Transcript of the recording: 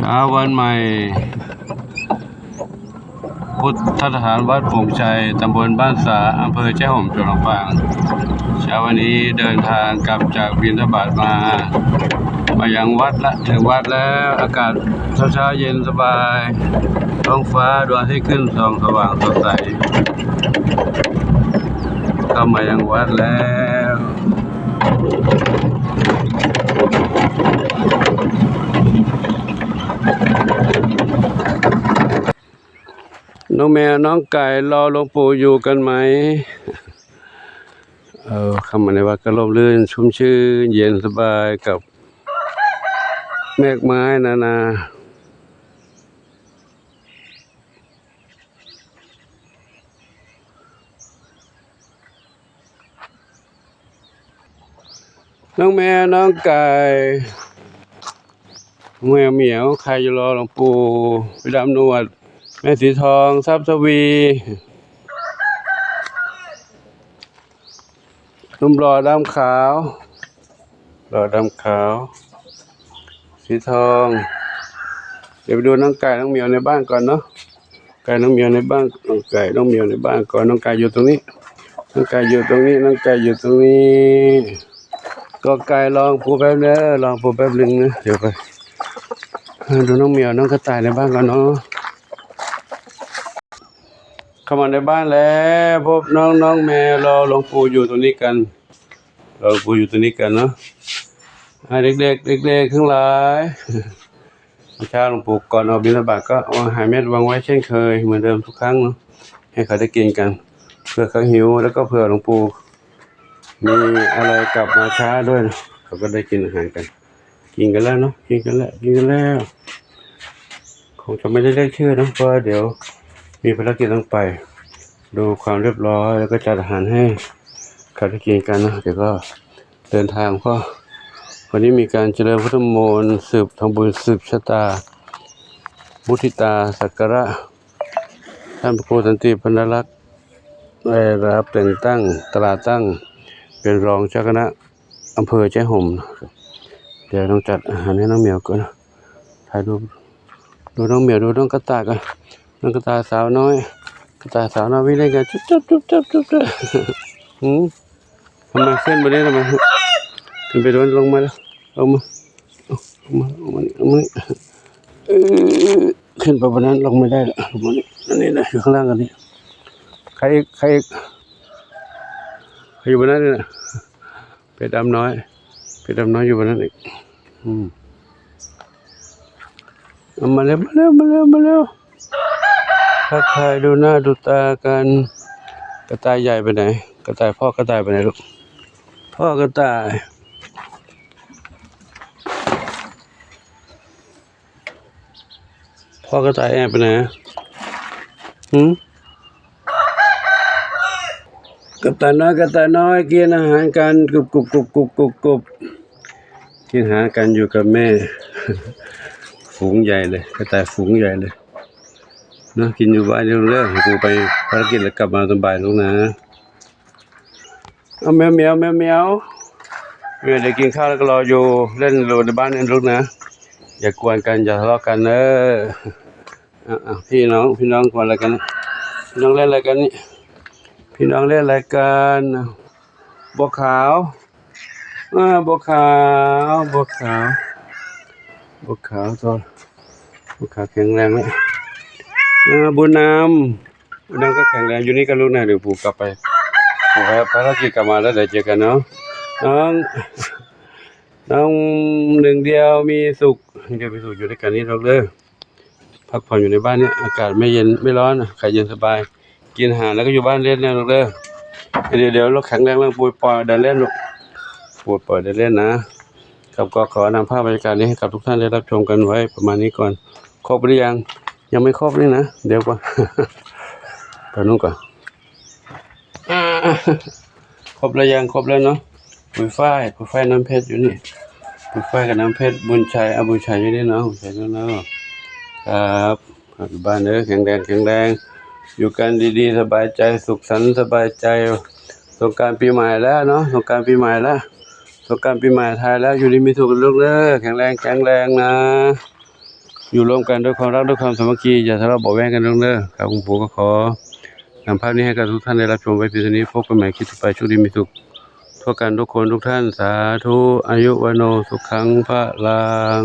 ເຊົ້າວັນໃໝ່ ພຸດທະສະຖານວັດໂປ່ງໄຊ ຕຳບົນບ້ານສາ ອຳເພີແຈ້ຫົມ ຈັງຫວັດລຳປາງ. ເຊົ້າວັນນີ້ເດີນທາງກັບຈາກບິນທະບາດມາ ມາຍັງວັດລະ ເຖິງວັດແລ້ວ. ອາກາດເຊົ້າໆເຢັນສະບາຍ, ທ້ອງຟ້າດວງອາທິດຂຶ້ນສ່ອງສະຫວ່າງສົດໃສ. ເຂົ້າມາຍັງວັດແລ້ວ. ນ້ອງແມວນ້ອງໄກ່ ລໍຫຼວງປູ່ຢູ່ກັນໄໝ? ເອີ ເຂົ້າມາໃນວັດກໍຮົ່ມລື່ນ ຊຸ່ມຊື່ນ ເຢັນສະບາຍກັບແມກໄມ້ນານາ. ນ້ອງແມວນ້ອງໄກ່ ແມວໝຽວ ໃຄຢູ່ລໍຫຼວງປູ່ ໄປດຳໜວດ ແມ່ສີທອງ ຊັບທະວີ ໜຸ່ມຫຼໍ່ດຳຂາວ ຫຼໍ່ດຳຂາວ ສີທອງ. ດຽວໄປດູນ້ອງໄກ່ນ້ອງໝຽວໃນບ້ານກ່ອນເນາະ. ໄກ່ນ້ອງໝຽວໃນບ້ານ ນ້ອງໄກ່ນ້ອງໝຽວໃນບ້ານກ່ອນ. ນ້ອງໄກ່ຢູ່ຕົງນີ້ ນ້ອງໄກ່ຢູ່ຕົງນີ້ ນ້ອງໄກ່ຢູ່ຕົງນີ້. ກໍໄກ່ ລໍປູແປັບເດີ ລໍປູແປັບໜຶ່ງນະ. ດຽວໄປ ເອີ ດູນ້ອງໝຽວ ນ້ອງກະຕ່າຍໃນບ້ານກ່ອນເນາະ. ເຂົ້າມາໃນບ້ານແລ້ວ ພົບນ້ອງ ນ້ອງແມວ ລໍຫຼວງປູຢູ່ຕົງນີ້ກັນ ລໍຫຼວງປູຢູ່ຕົງນີ້ກັນເນາະ. ອ່າ ເດັກໆ ເດັກໆທັງຫຼາຍ ເຊົ້າຫຼວງປູກ່ອນອອກບິນທະບາດກໍເອົາອາຫານເມັດວາງໄວ້ເຊັ່ນເຄີຍ ເໝືອນເດີມທຸກຄັ້ງເນາະ ໃຫ້ເຂົາໄດ້ກິນກັນ ເພື່ອເຂົາຫິວ ແລ້ວກໍເພື່ອຫຼວງປູມີອາໄລກັບມາຊ້າດ້ວຍເນາະ ເຂົາກໍໄດ້ກິນອາຫານກັນ. ກິນກັນແລ້ວເນາະ ກິນກັນແລ້ວ ກິນກັນແລ້ວ. ຄົງຈະໄມ່ໄດ້ລຽກຊື່ເນາະ ເພາະວ່າດຽວມີພາລະກິດຕ້ອງໄປ ດູຄວາມຮຽບຮ້ອຍ ແລ້ວກໍຈັດອາຫານໃຫ້ເຂົາໄດ້ກິນກັນເນາະ. ດຽວກໍເດີນທາງ ເພາະວັນນີ້ມີການຈະເລີນພຸດທະມົນ ສືບທຳບຸນ ສືບຊະຕາ ມຸທິຕາສັກກາລະ ທ່ານພະຄູສັນຕິພັນດາລັກ ໄດ້ຮັບແຕ່ງຕັ້ງ ຕາລາຕັ້ງເປັນຮອງເຈົ້າຄະນະ ອຳເພີແຈ້ຫົມ. ດຽວຕ້ອງຈັດອາຫານໃຫ້ນ້ອງແມວກ່ອນ ຖ່າຍຮູບ ດູນ້ອງແມວ ດູນ້ອງກະຕ່າຍກ່ອນ. ນ້ອງກະຕ່າຍສາວນ້ອຍ ກະຕ່າຍສາວນ້ອຍ ວິ່ງເລ່ນກັນ ຈຸບ ຈຸບ ຈຸບ ຈຸບ ຈຸບ. ຫືມ ທຳໄມຂຶ້ນບໍ່ໄດ້ ທຳໄມ ຂຶ້ນໄປໂດນ ລົງມາແລ້ວ ລົງມາ ລົງມາ ລົງມານີ້ ລົງມານີ້. ເອີ ຂຶ້ນໄປບໍ່ນັ້ນ ລົງໄມ່ໄດ້ລະ ລົງມານີ້. ອັນນີ້ນະ ຢູ່ຂ້າງລ່າງອັນນີ້ ໃຄອີກ ໃຄອີກ ໃຄຢູ່ບໍ່ນັ້ນນີ້ນະ. ເປັດດຳນ້ອຍ ເປັດດຳນ້ອຍຢູ່ບ່ອນນັ້ນອີກ. ອືມ ເອົາມາແລ້ວ ມາແລ້ວ ມາແລ້ວ ມາແລ້ວ. ທັກທາຍດູໜ້າດູຕາກັນ. ກະຕ່າຍໃຫຍ່ປານໃດ? ກະຕ່າຍ ພໍ່ກະຕ່າຍປານໃດລູກ? ພໍ່ກະຕ່າຍ. ພໍ່ກະຕ່າຍແອບໄປໃນ? ຫືມ? ກະຕ່າຍນ້ອຍ ກະຕ່າຍນ້ອຍ ກິນອາຫານກັນ ກຸບ ກຸບ ກຸບ ກຸບ ກຸບ ກິນອາຫານກັນຢູ່ກັບແມ່. ຝູງໃຫຍ່ເລີຍ ກະຕ່າຍຝູງໃຫຍ່ເລີຍເນາະ. ກິນຢູ່ບ້ານເດີລູກເດີ ໃຫ້ປູໄປພາລະກິດແລ້ວກັບມາຕອນບ່າຍລູກນະ. ເອົາແມວ ແມວ ແມວ ແມວ ແມວ ດຽວກິນຂ້າວແລ້ວກໍລໍຢູ່ ເລ່ນຢູ່ໃນບ້ານເດີລູກນະ. ຢ່າກວນກັນ ຢ່າທະເລາະກັນເດີ. ອ່າ ອ່າ ພີ່ນ້ອງ ພີ່ນ້ອງກວນອະໄລກັນ? ພີ່ນ້ອງເລ່ນອະໄລກັນນີ້? ພີ່ນ້ອງເລ່ນອະໄລກັນ? ບົວຂາວ ອ່າ ບົວຂາວ ບົວຂາວ ບົວຂາວ ຕົວ ບົວຂາວແຂງແຮງແລ້ວ. ອ່າ ບຸນນຳ ບຸນນຳກໍແຂງແຮງ ຢູ່ນີ້ກັບລູກນະ. ດຽວປູກັບໄປ ປູໄປພາລະກິດກັບມາແລ້ວ ດຽວເຈີກັນເນາະ. ນ້ອງ ນ້ອງໜຶ່ງດຽວມີສຸກ ໜຶ່ງດຽວມີສຸກ ຢູ່ດ້ວຍກັນນີ້ລູກເດີ. ພັກຜ່ອນຢູ່ໃນບ້ານນີ້ ອາກາດໄມ່ເຢັນໄມ່ຮ້ອນ ອາກາດເຢັນສະບາຍ. ກິນອາຫານແລ້ວກໍຢູ່ບ້ານເລ່ນນະລູກເດີ. ດຽວ ດຽວລູກແຂງແຮງແລ້ວ ປູປ່ອຍເດີນເລ່ນລູກ ປູປ່ອຍເດີນເລ່ນນະ. ຄັບ ກໍຂໍນຳພາບບັນຍາກາດນີ້ໃຫ້ກັບທຸກທ່ານໄດ້ຮັບຊົມກັນໄວ້ປະມານນີ້ກ່ອນ. ຄົບຫຼືຍັງ? ຍັງໄມ່ຄົບນີ້ນະ ດຽວກ່ອນ ໄປໂນ່ນກ່ອນ. ອ່າ ຄົບແລ້ວຍັງ? ຄົບແລ້ວເນາະ. ປຸຍຝ້າຍ ປຸຍຝ້າຍ ນ້ຳເພັດຢູ່ນີ້ ປຸຍຝ້າຍກັບນ້ຳເພັດ. ບຸນໄຊ ອາ ບຸນໄຊຢູ່ນີ້ເນາະ ບຸນໄຊຢູ່ເນາະ. ຄັບ ຢູ່ບ້ານເດີ ແຂງແຮງ ແຂງແຮງ ຢູ່ກັນດີໆ ສະບາຍໃຈ ສຸກສັນສະບາຍໃຈ. ສົງການປີໃໝ່ແລ້ວເນາະ ສົງການປີໃໝ່ແລ້ວ ສົງການປີໃໝ່ທ້າຍແລ້ວ. ຢູ່ດີມີສຸກລູກເດີ ແຂງແຮງ ແຂງແຮງນະ. ຢູ່ຮ່ວມກັນດ້ວຍຄວາມຮັກ ດ້ວຍຄວາມສາມັກຄີ ຢ່າທະເລາະເບາະແວ້ງກັນເດີ. ຂ້າພະຄູກໍຂໍນຳພາບນີ້ໃຫ້ກັບທຸກທ່ານໄດ້ຮັບຊົມໄວ້ພຽງເທົ່ານີ້. ພົບກັນໃໝ່ຄລິບຕໍ່ໄປ. ໂຊກດີມີສຸກທົ່ວກັນທຸກຄົນທຸກທ່ານ. ສາທຸ. ອາຍຸ ວັນໂນ ສຸຂັງ ພະລັງ.